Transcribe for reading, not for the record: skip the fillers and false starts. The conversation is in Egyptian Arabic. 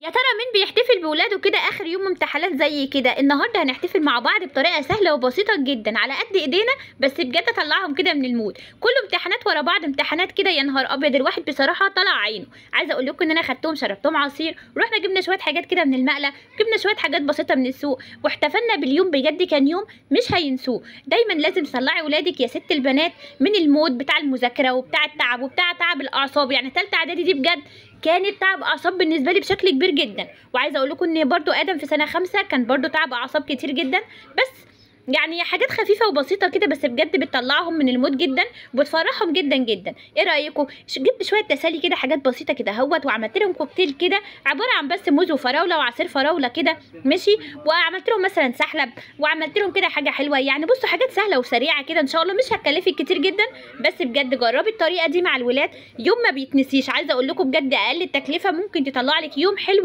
يا ترى مين بيحتفل بولاده كده اخر يوم امتحانات زي كده؟ النهارده هنحتفل مع بعض بطريقة سهلة وبسيطة جدا على قد ايدينا، بس بجد طلعهم كده من ال mood. كله امتحانات ورا بعض، امتحانات كده يا نهار ابيض، الواحد بصراحة طلع عينه. عايزه اقول لكم ان انا خدتهم شربتهم عصير، ورحنا جبنا شوية حاجات كده من المقله، جبنا شوية حاجات بسيطة من السوق، واحتفلنا باليوم. بجد كان يوم مش هينسوه. دايما لازم تطلعي ولادك يا ست البنات من ال mood بتاع المذاكرة وبتاع التعب وبتاع تعب الاعصاب. يعني ثالثة اعدادي دي بجد كانت تعب اعصاب بالنسبة لي بشكل كبير جدا. وعايزه اقول لكم ان برده ادم في سنة 5 كان برده تعب اعصاب كتير جدا، بس يعني حاجات خفيفة وبسيطة كده، بس بجد بتطلعهم من ال mood جدا وبتفرحهم جدا جدا. ايه رايكم؟ جبت شوية تسالي كده، حاجات بسيطة كده اهوت، وعملت لهم كوكتيل كده عبارة عن بس موز وفراوله وعصير فراوله كده ماشي، وعملت لهم مثلا سحلب، وعملت لهم كده حاجة حلوة. يعني بصوا حاجات سهلة وسريعة كده، ان شاء الله مش هتكلفك كتير جدا، بس بجد جربي الطريقة دي مع الولاد، يوم ما بيتنسيش. عايزه اقول لكم بجد اقل التكلفة ممكن تطلع لك يوم حلو.